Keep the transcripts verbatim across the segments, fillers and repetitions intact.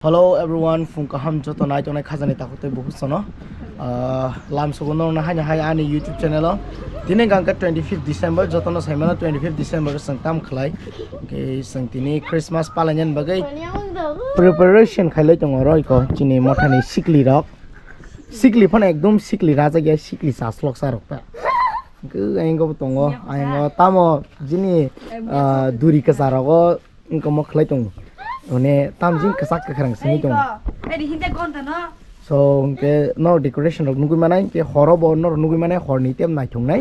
Hello everyone, phung kaham joto nai tongnai khajani takhuk tei bukhuk sono. Ah, lam sogo norokno haino hai ani YouTube channel o. Tini gangkha twenty fifth December, jotono saimano twenty fifth December o chwng tam khlai. Hwnkhe chwng tini Christmas palainani bagwi preparation khailai tongo oro iko chini mothani sikli rok. Sikli phano ekdom sikli rajak ya, sikli chaslok sa rok ta. Hwnkhe ayang bo tongo, ayang o tamo jini, ah, duri kwchar rogo. Wngkha mo khlai tongo. Mane tamjin kwchak kwkhrang simi tongo. Eri hinde gonta no. So, hwnkhe no decoration rok nugui manai, hwnkhe horo bo norok nugui manai, horni tem naithok nai.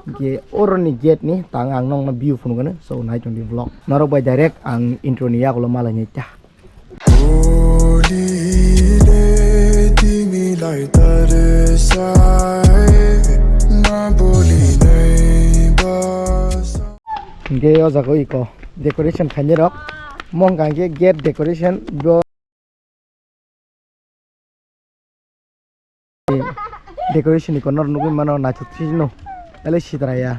Hwnkhe oroni gate ni tang ang nokno view phunukgano. So, naitongdi vlog. Norok bai direct ang intro ni yagulo malainai ta. Hwnkhe o jaga o iko decoration khainai rok. Mo hwnkha hwnkhe gate decoration bo. Decoration ni corner nugui mano naithok twi no. Ele sitra ya.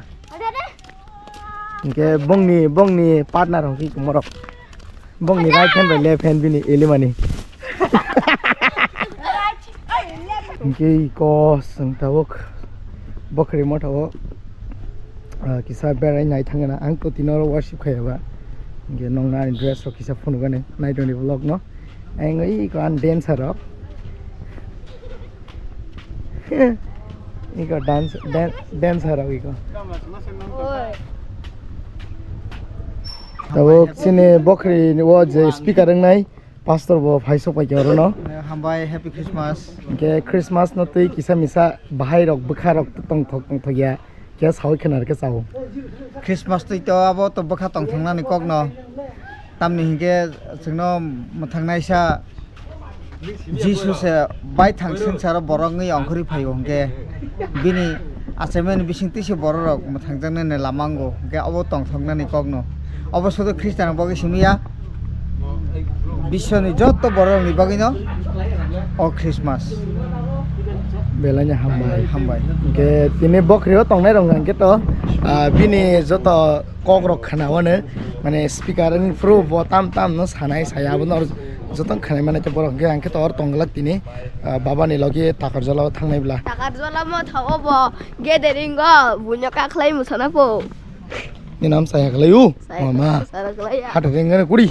Hwnkhe bongni, bongni partner hwnkhe morok. Bongni right hand bai left hand bini elimani. Hwnkhe iko chwng tabuk bokhri motha o, ah, kisa berai nai thangna ang to tino oro worship khaiya ba. Hwnkhe nokna ani dress rok kisa phunukgani nai tongni vlog no. Ang iko ang dancer rok. Iko dance, dan-, dancer rok iko. Tabuk chini bokhri o je speaker wngnai. Pastor bo phai sok pai khe oro no. Eh, hambai, Happy Christmas. Hwnkhe Christmas no twi kisa misa bahai rok bwkha rok tongthok tongthok ya khe saui khwna rwkhe chao. Christmas twi to abo to bwkha tongthoknani kok no. Tamni hinkhe chwngno mwthangnaisa Jisu se baithang swngcharo borok wngwi ongkhorwi phaio hwnkhe bini achaimani bisingtwi se borok rok mwthangjaknani lama wngo hwnkhe abo tongthoknani kok no. Obo sudu Khristian rok bagwi simi ya. Biswni joto borok rokni bagwino o Christmas. Belai no hambai. Hambai. Hwnkhe tini bokhri o tongnai rok hwnkhe to, ah, bini joto kok rok khna o no, mane speaker wng phuru bo tam tam no sanai saya abo no joto khna mane borok hwnkhe ang khe to oro tong glak tini, ah, baba ni logi Takarjala o thangnai bwla. Takarjala mo tha obo gathering o buino kakhlai mwsana po. Ni nam saya khlai u. Saya mama. Saya khlai ya. Hat ring ngane kuri.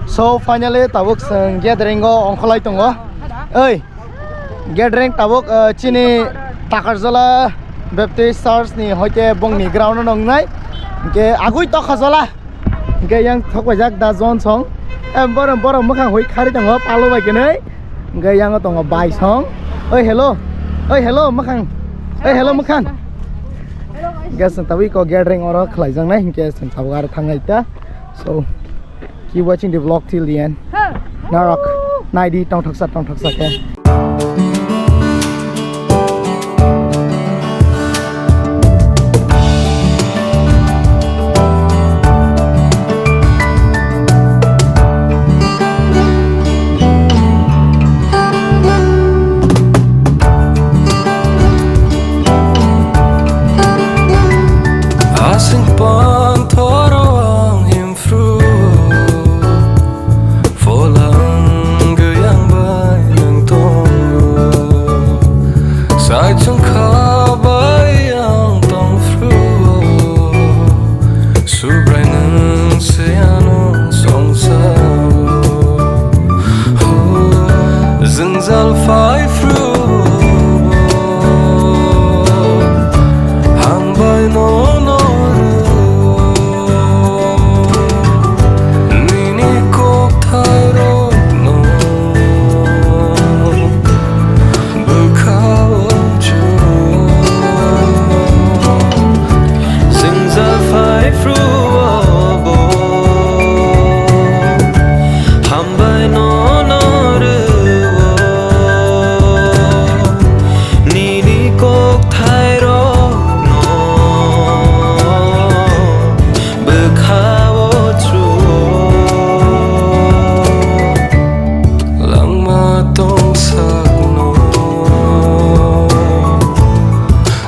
So finally tabuk chwng gathering o ongkholai tongo. Oi, gathering tabuk, uh, chini Takarjala Baptist Church ni hoite bongni ground o nongnai. Hingke agui Tokhajola. Hingke yang thokpaijak da John song. Em, borok, borok mwkhang hui khari tongo, palo bai kwnwi. Hingke yang tongo bai song. Oi, hello. Oi, hello, mwkhang. Oi, hello, mwkhang. Hingke chwng tabuk iko gathering oro khlaijaknai, hingke chwng tabuk aro thangnai ta. So, keep watching the vlog till the end. Narok, naidi tongthoksa, tongthoksa khe. Asing pan thoro ang him Phru, phola wng yang bai nwng tongo, sai chwng kha bai ang tong phru, Subrai nwng se ano songsaro, jwngjal phai phru. Hambai nono rw, nini kokthairokno bwkhao chwng jwngjal phai phru obo. Hambai nono rw-o, nini kokthairokno bwkhao chru-o. Langma tongsakno,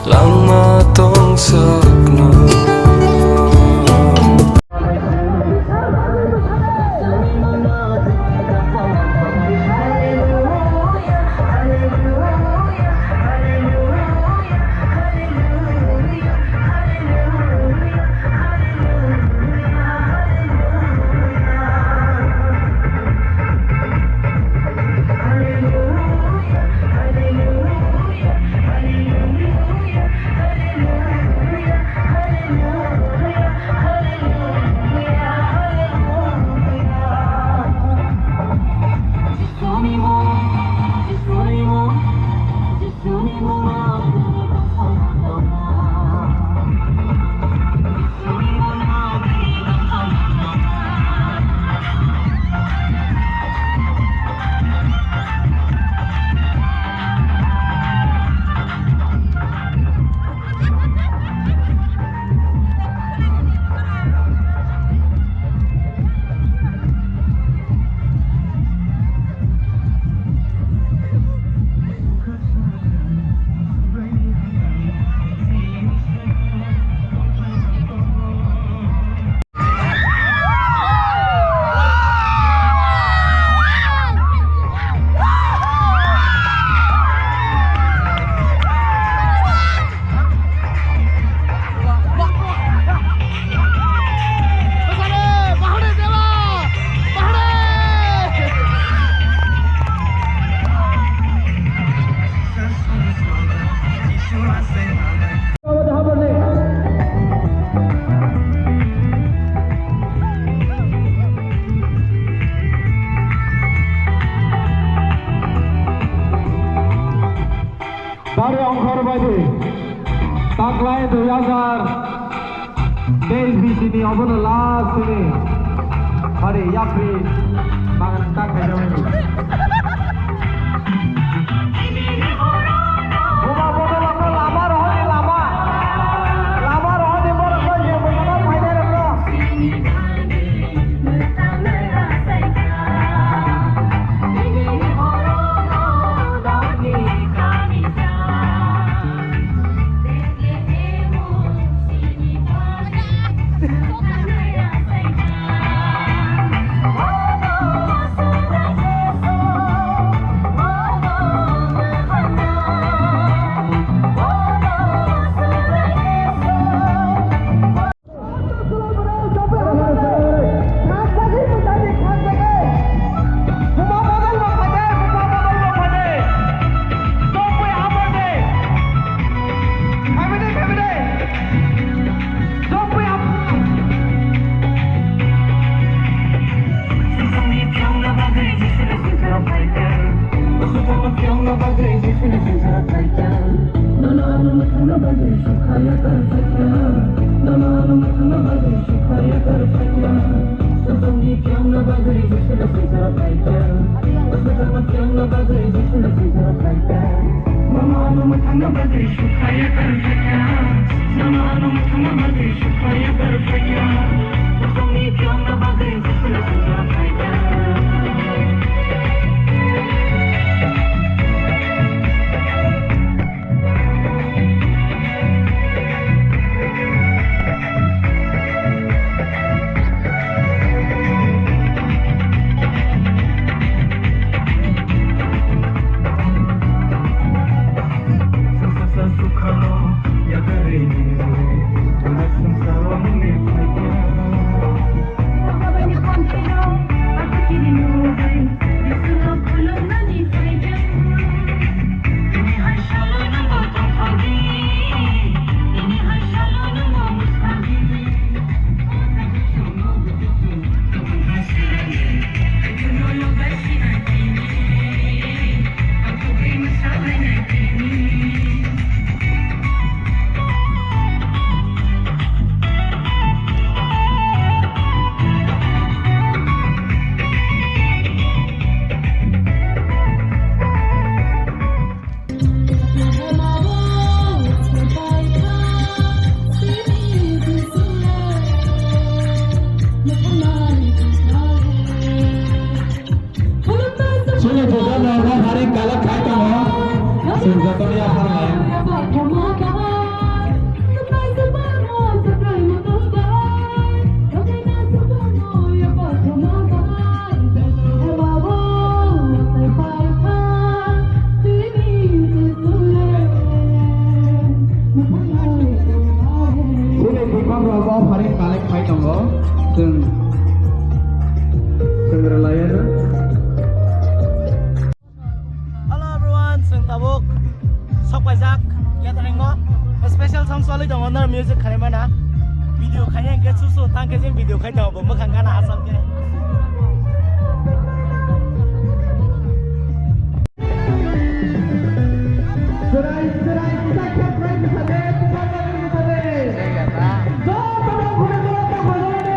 langma tongsakno. Bari ongkhor bai di. Taklai dui hajar teis bisi ni obono last ni. Bari yapri bagan tak khaijak. Buma bodol ko lama rohor ni lama. Lama rohor ni borok ko je buma phainai rok no. Chini program rok no hari kalak khai tongo. Chwng jotoni aphar lai. Chini program rok bo hari kalak khai tongo. Chwng, chwng rwlai ano. Hello everyone, chwng tabuk sok paijak gathering o. Special song choli tongo, nor music khaimana. Video khaina hwnkhe susu tangkhe jeng video khai tongo, bo mwkhang gana asam khe. Chwrai, chwrai, chwrai, chwrai, chwrai, chwrai. Joto no phone ko ta phone de.